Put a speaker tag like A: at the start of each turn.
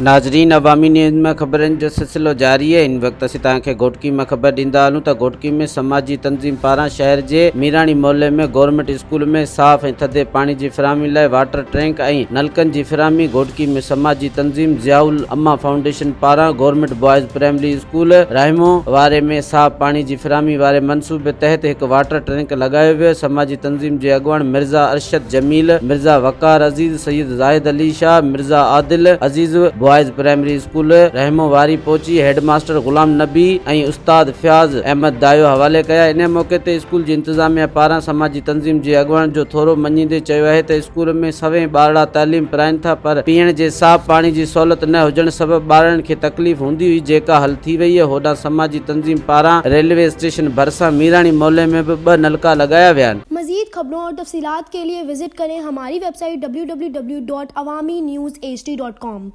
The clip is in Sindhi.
A: ناظرين عوامي نيوز ۾ خبرن جو سلسلو جاري آهي هن وقت اسين توهان کي گهوٽڪي مان خبر ڏيندا هلون ته گهوٽڪي ۾ سماجي تنظيم پاران شهر جي ميراڻي محلي ۾ گورنمينٽ اسڪول ۾ صاف ۽ ٿڌي پاڻي جي فراهمي لاء واٽر ٽينڪ ۽ نلڪن جي فراهمي گهوٽڪي ۾ سماجي تنظيم ضياء الاما فائونڊيشن پاران government boys primary school Rahmu واري ۾ صاف پاڻي جي فراهمي واري منصوبي تحت هڪ واٽر ٽينڪ لڳايو ويو سماجي تنظيم جي اڳواڻ مرزا ارشد جميل، مرزا وقار عزيز، سيد زاهد علي شاهه، مرزا عادل عزيز بوائز پرائمري اسڪول رحمو واري پهچي هيڊ ماستر غلام نبي ۽ استاد فياض احمد دايو حوالي ڪيا انهي موقعي تي اسڪول جي انتظاميا پاران سماجي تنظيم جي اڳواڻن جو ٿورو مڃيندي چيو آهي ته اسڪول ۾ سوين ٻارڙا تعليم پرائين ٿا پر پيئڻ جي صاف پاڻي جي سهولت نه هجڻ سبب ٻارڙن کي تڪليف هوندي هئي جيڪا حل ٿي وئي هوڏانهن سماجي تنظيم پاران ريلوي اسٽيشن ڀرسان ميراڻي محلي ۾ به ٻه نلڪا لڳايا ويا آهن.
B: مزيد خبرون اور تفصيلات کے لئے وزٽ ڪرين ھماري web site www.awamiNewsHD.com.